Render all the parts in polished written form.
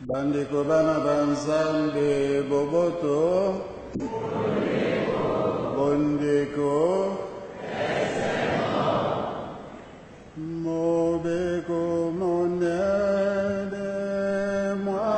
Bandeko bana ba Nzambe, boboto, bondeko, mobeko monene mwa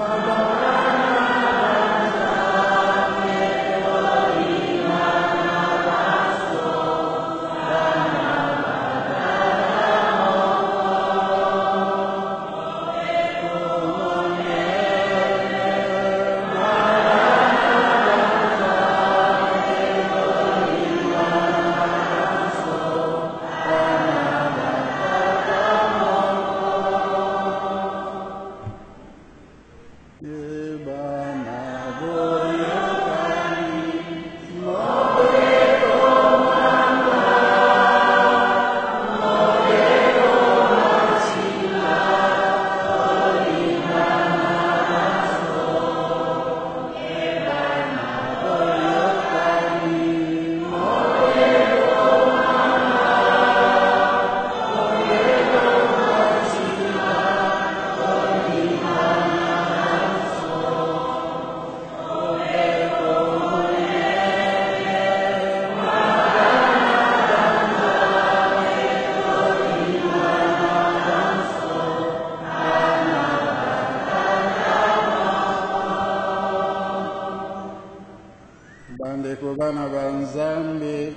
Bandeko bana ba Nzambe,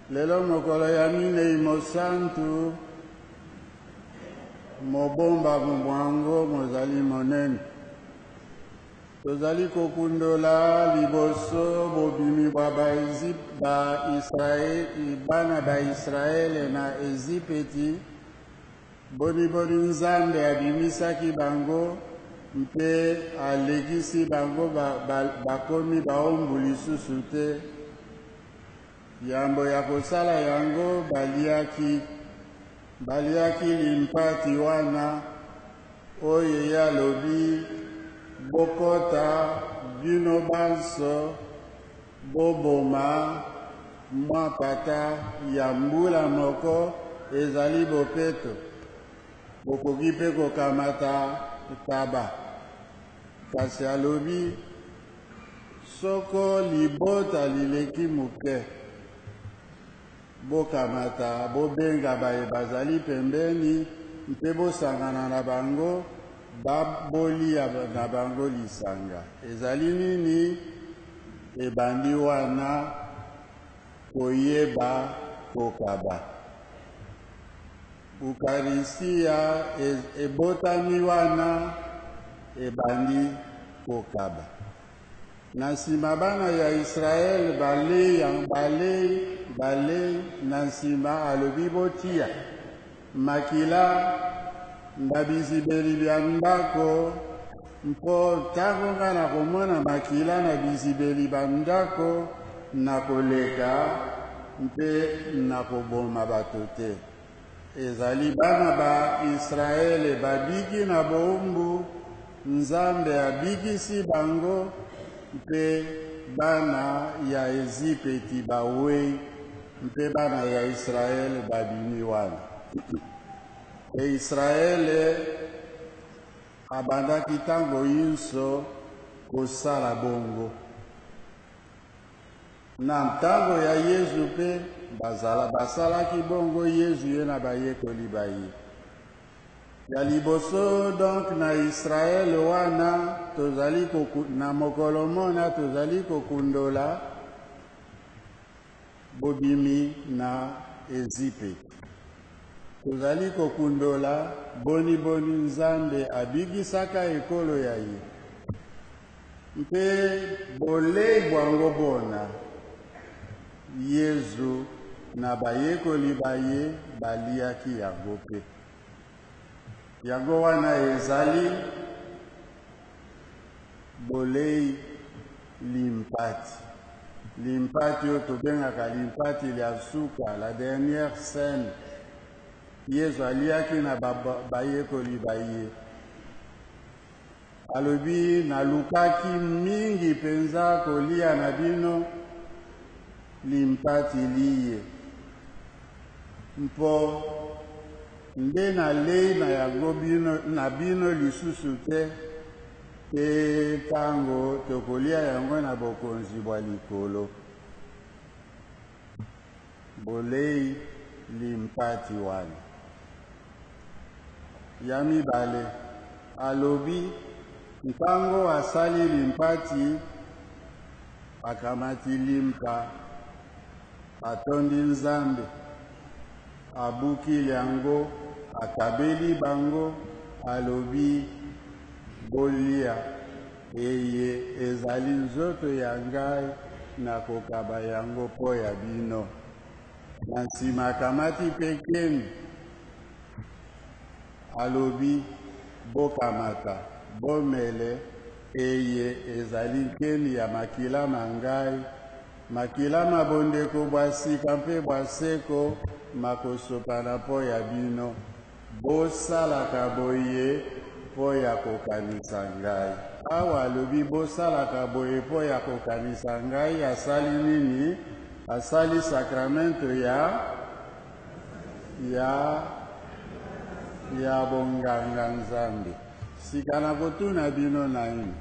lelo mokolo ya minei mosantu, mobombamo mwango mozali monene. Tozali kokundola liboso bobimi bwa bana ba Israele na Ezipeti, boniboni Nzambe abimisaki bango mpe alekisi bango bakomi baombu lisusu te. Yambo ya kosala yango, baliaki baliaki limpati wana oyo ye alobi, Bokota bino banso, boboma mwa mpata ya mbula moko, ezali bopeto. Bokoki mpe kokamata ntaba. Kasi alobi, Soko libota lileki moke, bokamata, bobenga baye bazali pembeni mpe bosangana na bango, boliya na bango lisanga. Ezali nini? Ebandi wana koyeba kokaba. Ukaristia ebotami wana ebandi kokaba. Na nsima bana ya Israele balei, balei, balei, na nsima alobi botia makila na bizibeli bya ndako, mpo ntango nga nakomona makila na bizibeli ba ndako, nakoleka mpe nakoboma bato te. Ezali bana ba Israele babiki na boumbu, Nzambe abikisi bango, mpe bana ya Ezipeti bawei, mpe bana ya Israele babimi wana. Mpe Israele abandaki ntango inso kosala bongo. Na ntango ya Yezu mpe bazala basalaki bongo, Yezu ye na bayekoli ba ye. Ya liboso donc na Israël wana tozali na mokolo mona tozali kokundola bobimi na Ezipeti. Tozali kokundola boni boni Nzambe abikisaka ekolo ya ye. Mpe bolei bwango bona, Yezu na bayekoli ba ye baliaki yango mpe. Yango wana ezali bolei limpati. Limpati oyo tobengaka limpati lya nsuka, la dernière cène. Yezu aliaki na bayekoli ba ye. Alobi, Nalukaki mingi mpenza kolia na bino limpati liye, mpo. Nde nalei na yango bino, na bino lisusu te, tee ntango tokolia yango na bokonzi bwa likolo. Bolei limpati wana. Ya mibale, alobi, ntango asali limpati, akamati limpa, atondi Nzambe, abuki lyango, akabeli bango, alobi, Bolia, eye ezali nzoto ya ngai, nakokaba yango mpo ya bino. Na nsima akamati mpe nkeni, alobi, Bokamata, bomele, eye ezali nkeni ya makila ma ngai, makila ma bondeko bwa sika mpe bwa seko, makosopana mpo ya bino. Bosalaka boye mpo ya kokanisa ngai. Awa alobi bosalaka boye mpo ya kokanisa ngai, asali nini? Asali sakramento ya ya ya bonganga Nzambe. Sika nakotuna bino naino.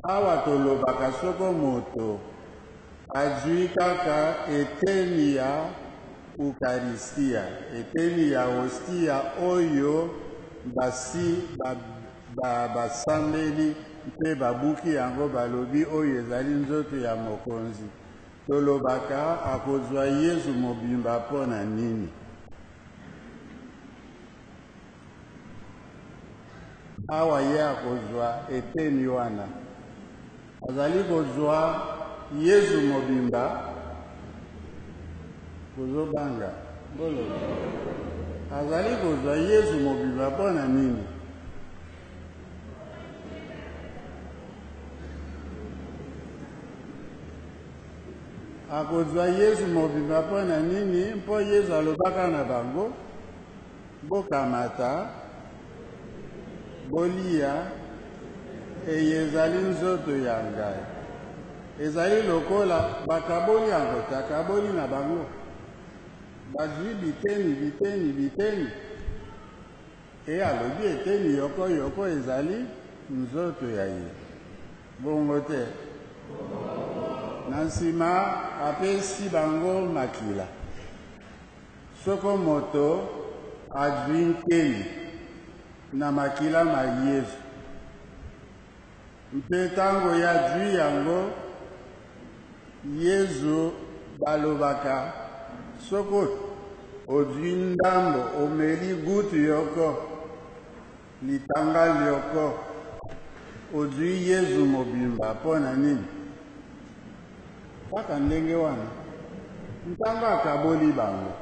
Awa tolobaka soko moto azwi kaka eteni ya Ukaristia, eteni ya hostia oyo basi basambeli mpe babuki yango, balobi oyo ezali nzoto ya Mokonzi. Tolobaka akozwa Yezu mobimba mpo na nini? Awa ye akozwa eteni wana. Azali kozwa Yezu mobimba. Bozobanga? Boloba. Azali kozwa Yezu mobimba mpo na nini? Akozwa Yezu mobimba mpo na nini? Mpo Yezu alobaka na bango, Bokamata, boliya, eye ezali nzoto ya ngai. Ezali lokola bakaboli yango te, akaboli na bango. Bazwi biteni, biteni, biteni. E alobi eteni yoko yoko ezali nzoto ya ye. Bongo te? Na nsima apesi bango makila. Soko moto azwi nkeni na makila ma Yezu, mpe ntango ye azwi yango, Yezu balobaka, soko ozwi ndambo, omeli goutte yoko, litanga lyoko, ozwi Yezu mobimba. Mpo na nini? Kaka ndenge wana, ntango akaboli bango,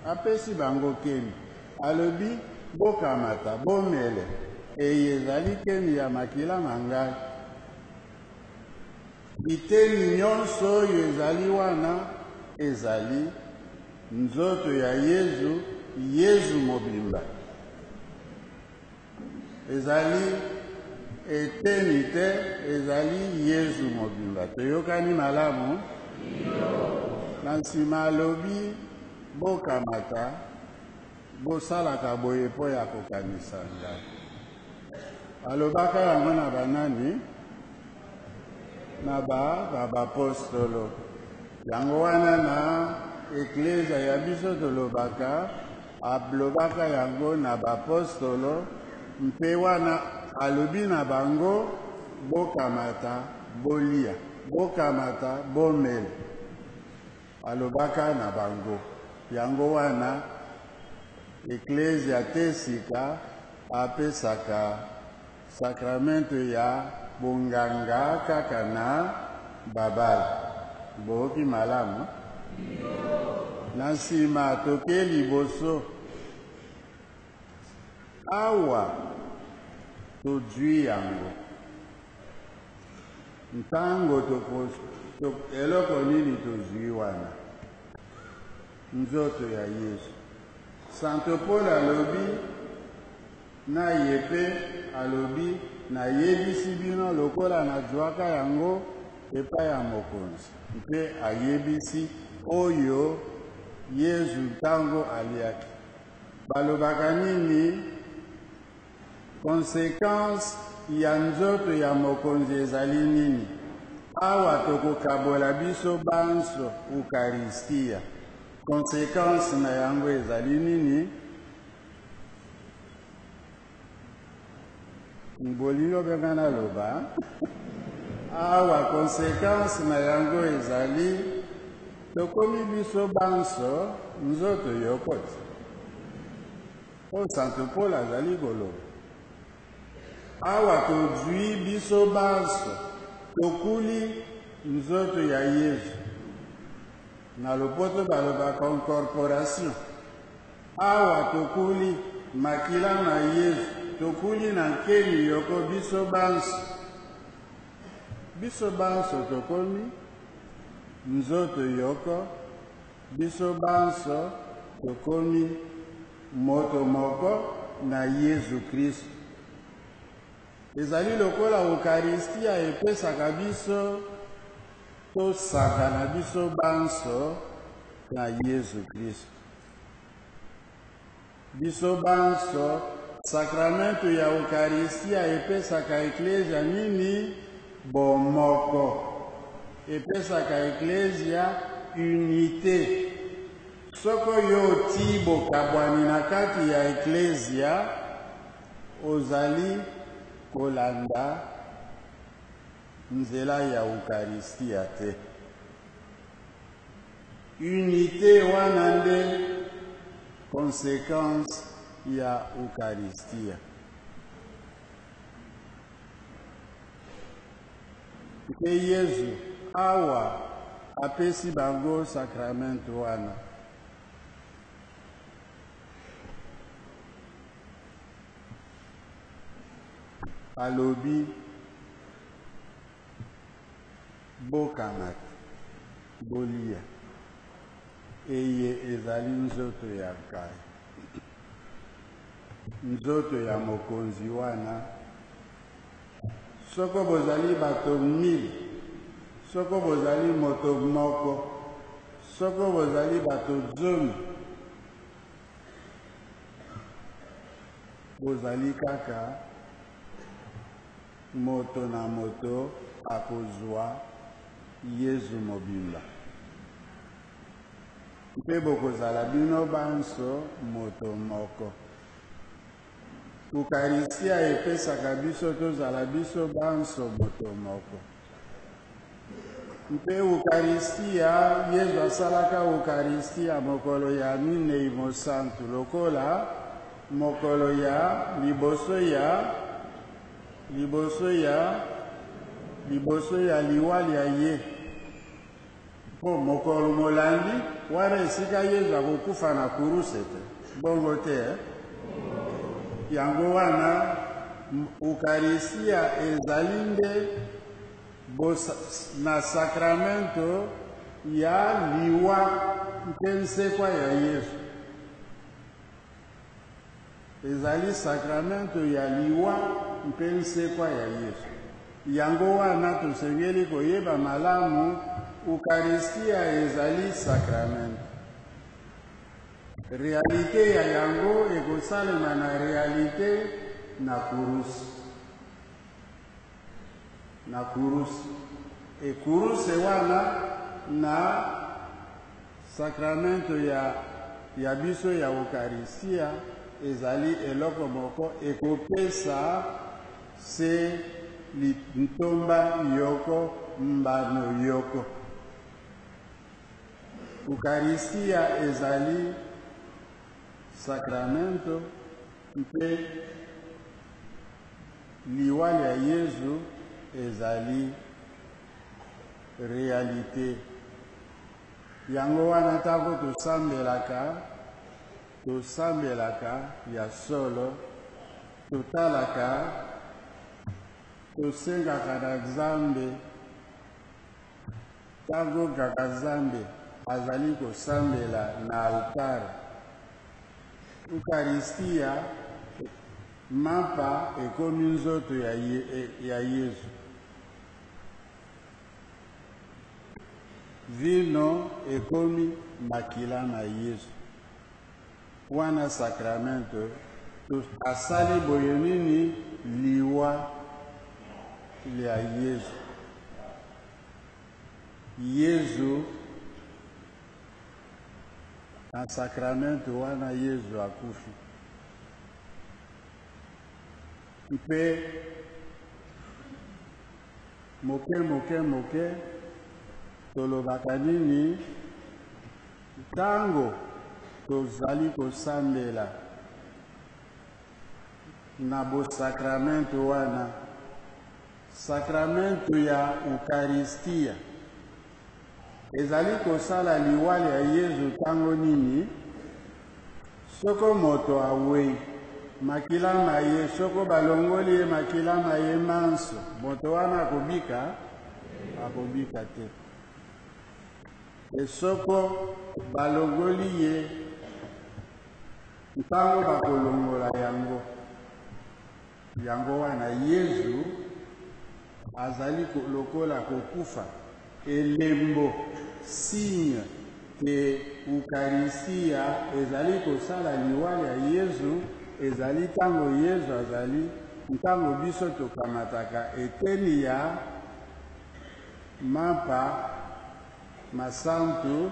apesi bango keni, alobi, Bokamata, bomele, eye ezali keni ya makila ma ngai. Biteni nyonso oyo ezali wana ezali nzoto ya Yezu, Yezu mobimba. Ezali eteni te, ezali Yezu mobimba. Toyokani malamu? Na nsima alobi, Bokamata, bosalaka boye mpo ya kokanisa ngai. Alobaka yango na banani? Na ba na bapostolo. Yango wana na eklezia ya biso tolobaka Alobaka yango na bapostolo, mpe wana alobi na bango, Bokamata, bolia, bokamata, bomela. Alobaka na bango. Yango wana Eklezia te sika apesaka sakramento ya bonganga kaka na babali. Booki malamu? Na nsima toke liboso. Awa tozwi yango. Ntango toko, to, eloko nini tozwi wana? Nzoto ya Yesu. Santo Paul alobi, Na ye pe alobi, Nayebisi bino lokola nazuaka yango epai ya Mokonzi. Mpe ayebisi oyo Yezu ntango aliaki. Balobaka nini? Consequence ya nzoto ya Mokonzi ezali nini? Awa tokokabola biso banso Ukaristia. Consequence na yango ezali nini? Bolingi obenga naloba? Awa consequence na yango ezali tokomi biso banso nzoto yoko te. Oyo Santu Paul azali koloba. Awa tozwi biso banso tokuli nzoto ya Yezu. Na lopoto balobaka incorporation. Awa tokuli makila ma Yezu, tokuli na nkeni yoko biso banso. Biso banso tokomi nzoto yoko, biso banso tokomi moto moko na Yezu Kristu. Ezali lokola Ukaristia epesaka biso tosangana biso banso na Yezu Kristu. Biso banso, sakramento ya Ukaristia epesaka Eklezia nini? Bomoko. Epesaka Eklezia unite. Soko yo otii bokabwani na kati ya Eklezia, ozali kolanda nzela ya Ukaristia te. Unite wana nde consequence ya Ukaristia. Mpe Yezu awa apesi bango sakramento wana. Alobi, Bokamata, bolia, eye ezali nzoto ya ngai. Nzoto ya Mokonzi wana. Soko bozali bato 1000, soko bozali moto moko, soko bozali bato zomi, bozali kaka moto na moto akozwa Yezu mobimba, mpe bokozala bino banso moto moko. Ukaristia epesaka biso tozala biso banso moto moko. Mpe Ukaristia, Yezu asalaka Ukaristia mokolo ya minei mosantu lokola mokolo ya liboso ya liboso ya liboso ya liwa lya ye. Mpo mokolo molandi wana esika Yezu akokufa na kuruse te, bongo te eh? Yango wana Ukaristia ezali nde na sakramento ya liwa mpe nsekwa ya Yezu. Ezali sakramento ya liwa mpe nsekwa ya Yesu. Yango wana tosengeli koyeba malamu Ukaristia ezali sakramento. Realite ya yango ekosalema na realite na kuruse. Na kuruse. E kuruse wana na Sakramento ya ya biso ya Ukaristia ezali eloko moko ekopesa se litomba yoko mbano yoko. Ukaristia ezali sakramento mpe liwa lya Yezu ezali realite. Yango wana ntango tosambelaka, tosambelaka ya solo, totalaka, tosengaka na Nzambe, ntango kaka Nzambe azali kosambela na altare, Ukaristia, mapa ekomi nzoto ya, ya Yezu. Vino ekomi makila na Yesu. Wana sacramento asali boye nini? Liwa lya Yezu. Yezu na sacramento wana Yezu akufi. Mpe moke moke moke tolobaka nini? Ntango tozali kosambela na bosakramento wana, sakramento ya Ukaristia ezali kosala liwa lya Yezu ntango nini? Soko moto awei makila ma ye, soko balongoli ye makila ma ye manso, moto wana akobika? Akobika te. Mpe soko balongoli ye, ntango bakolongola yango, yango wana Yezu azali lokola kokufa, elembo, signe, te Ukaristia ezali kosala liwa lya Yezu, ezali ntango Yezu azali, ntango biso tokamataka eteni ya Mampa masantu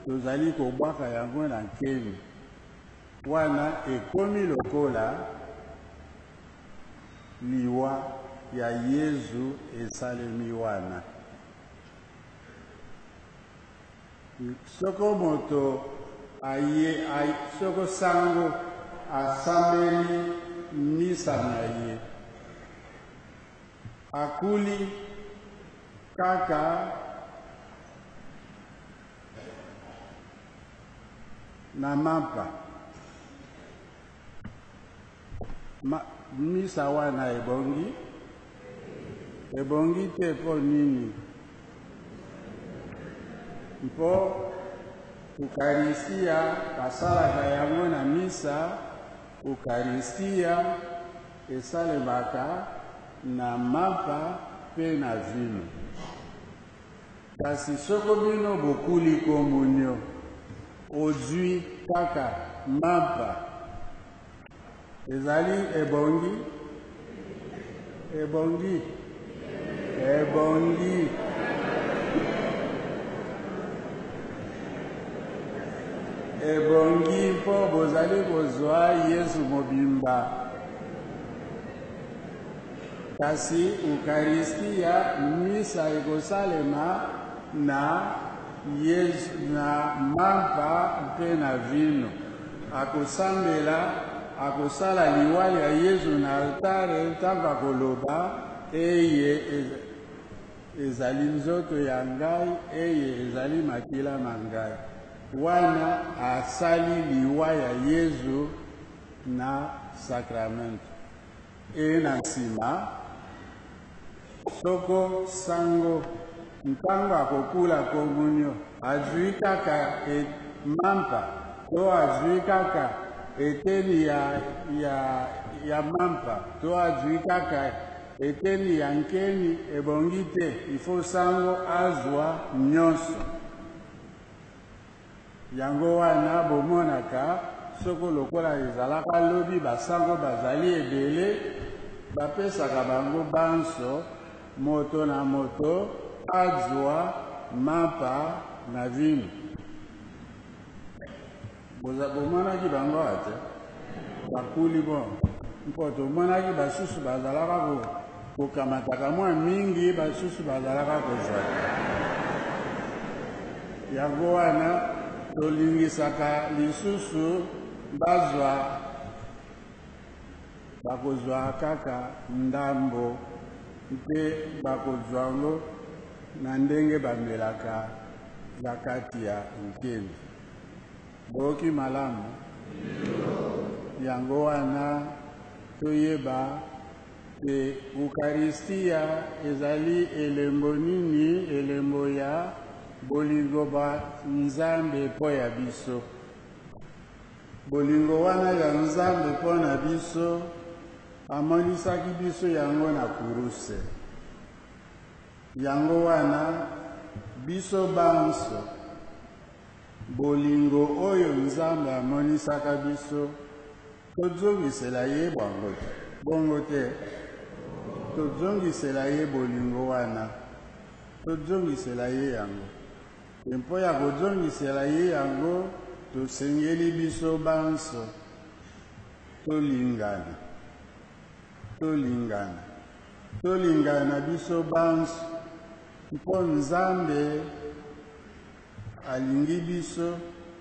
tozali kobwaka yango na nkeni wana ekomi lokola liwa ya Yezu esalemi wana. Soko moto aye, ay, soko sango asambeli misa na ye, Akuli kaka na mampa. Ma, misa wana ebongi? Ebongi te mpo nini? Mpo Ukaristia basalaka yango na misa, Ukaristia Esalemaka na mampa mpe na vino. Kasi soko bino bokuli komunio, ozwi kaka mampa, ezali ebongi? Ebongi? Ebongi. Ebongi mpo bozali kozwa Yesu mobimba. Kasi Ukaristia, misa ekosalema na Yesu, na mampa mpe na vino. Akosambela, akosala liwa lya Yesu na altare ntango akoloba eye Ezali nzoto ya ngai, eye ezali makila ma ngai. Wana asali liwa ya Yezu na sakramento. E na nsima, soko sango, ntango akokula komunio, azwi kaka e, mampa to azwi kaka eteni ya, ya, ya mampa to azwi kaka Eteni ya nkeni ebongi te, il faut sango azwa nyonso. Yango wana bomonaka soko lokola ezalaka lobi ba sango bazali ebele, bapesaka bango banso moto na moto azwa mapa na vino. Boza bomonaki bango awa te? Bakuli bon mpo tomonaki basusu bazalaka kokamataka mwa mingi, basusu bazalaka kozwa te. Yango wana tolingisaka lisusu bazwa, bakozwa kaka ndambo mpe bakozwa yango na ndenge bamelaka na kati ya nkeni. Boyoki malamu? Yango wana toyeba te Ukaristia ezali elembo nini? Elembo ya bolingo bwa Nzambe mpo ya biso. Bolingo wana ya Nzambe mpo na biso amonisaki biso yango na kuruse. Yango wana biso banso. Bolingo oyo Nzambe amonisaka biso, tozongisela ye bwango te. Bongo te? Tozongisela ye bolingo wana. Tozongisela ye yango. Mpe mpo ya kozongisela ye yango, tosengeli biso banso tolingana. Tolingana. Tolingana biso banso, mpo Nzambe alingi biso,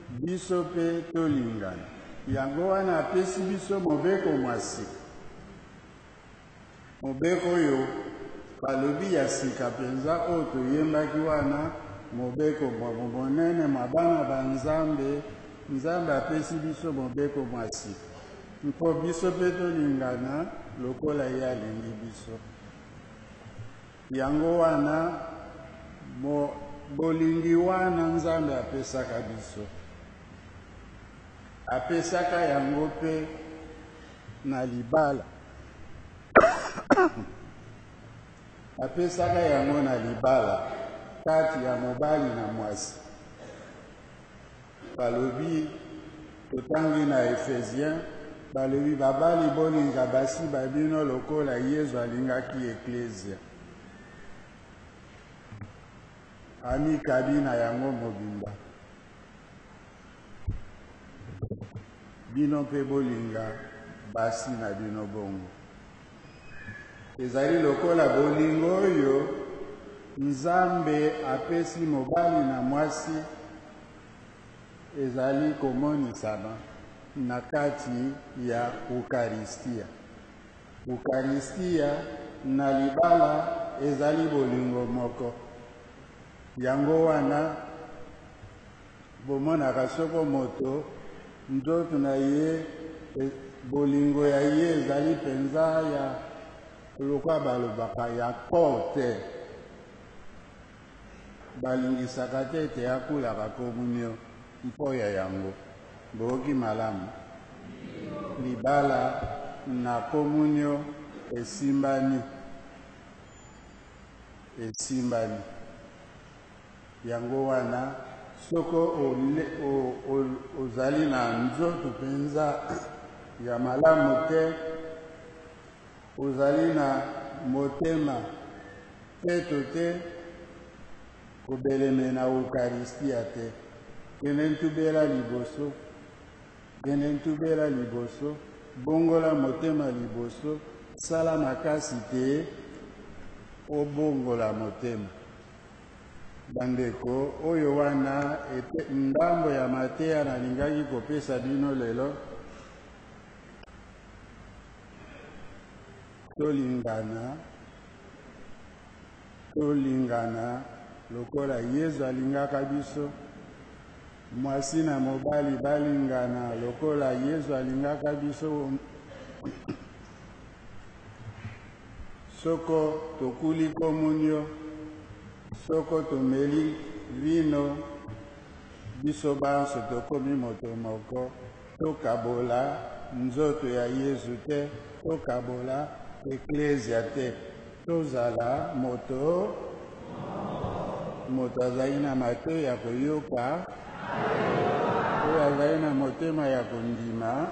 biso mpe tolingana. Yango wana apesi biso mobeko mwa sika. Mobeko oyo balobi ya sika mpenza oyo toyembaki wana, mobeko mwa monene mwa bana ba Nzambe. Nzambe apesi biso mobeko mwa sika mpo biso mpe tolingana lokola ye alingi biso. Yango wana bolingi wana Nzambe apesaka biso, apesaka yango mpe na libala. Apesaka yango na libala kati ya mobali na mwasi. Balobi, totangi na Ephesiens, balobi babali bolinga basi ba bino lokola Yezu alingaki Eklezia. Amikabi na yango mobimba. Bino mpe bolinga basi na bino bongo. Ezali lokola bolingo oyo Nzambe apesi mobali na mwasi ezali komonisama na kati ya Ukaristia. Ukaristia na libala ezali bolingo moko. Yango wana bomonaka soko moto nzoto na ye bolingo ya ye ezali mpenza ya lokola balobaka ya corps te, balingisaka te ete akulaka komunio mpo ya yango. Boyoki malamu? Libala na komunio esimbani, esimbani. Yango wana soko ozali na nzoto mpenza ya malamu te, ozali na motema peto te, kobeleme na Ukaristia te. Kende ntubela liboso, kende ntubela liboso, bongola motema liboso, sala makasi te obongola motema. Bandeko, oyo wana ete ndambo ya mateya nalingaki kopesa bino lelo. Tolingana, tolingana lokola Yezu alingaka biso. Mwasi na mobali balingana lokola Yezu alingaka biso. Soko tokuli komunio, soko tomeli vino, biso banso tokomi moto moko. Tokabola nzoto ya Yezu te, tokabola eklezia te. Tozala moto moto azali na matoi ya koyoka, oyo azali na motema ya kondima.